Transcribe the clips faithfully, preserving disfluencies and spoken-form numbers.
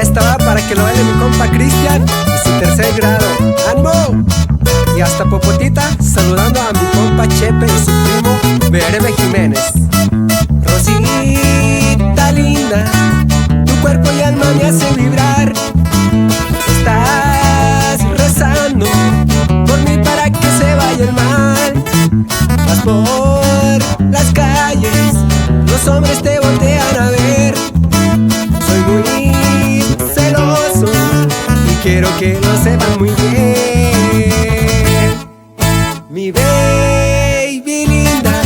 Esta va para que lo baile mi compa Cristian y su tercer grado. ¡Ánimo! Y hasta Popotita, saludando a mi compa Chepe y su primo Vereme Jiménez. Rosita linda, tu cuerpo y alma me hace vibrar. Estás rezando por mí para que se vaya el mal. Vas por las calles, los hombres te voltean a ver. Soy muy celoso y quiero que lo sepan muy bien. Mi baby linda,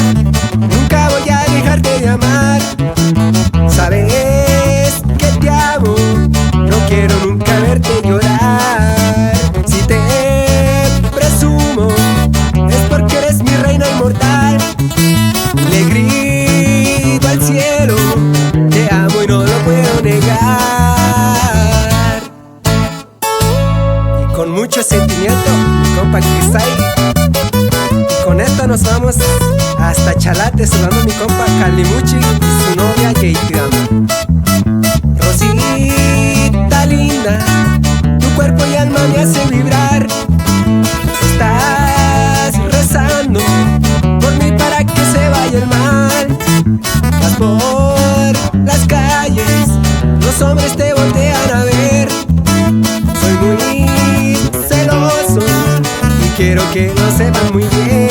nunca voy a dejarte de amar. Sabes que te amo, no quiero nunca verte llorar. Si te presumo, es porque eres mi reina inmortal. Le grito al cielo, te amo y no lo puedo negar. Y con mucho sentimiento, mi compa Kisai. Y con esto nos vamos hasta Chalate, saludando a mi compa Kalimuchi y su novia Keitiama. Rosita linda, tu cuerpo y alma me hace vibrar. Estás rezando por mí para que se vaya el mal. Vas por las calles, los hombres te voltean a ver. Soy muy celoso y quiero que lo sepan muy bien.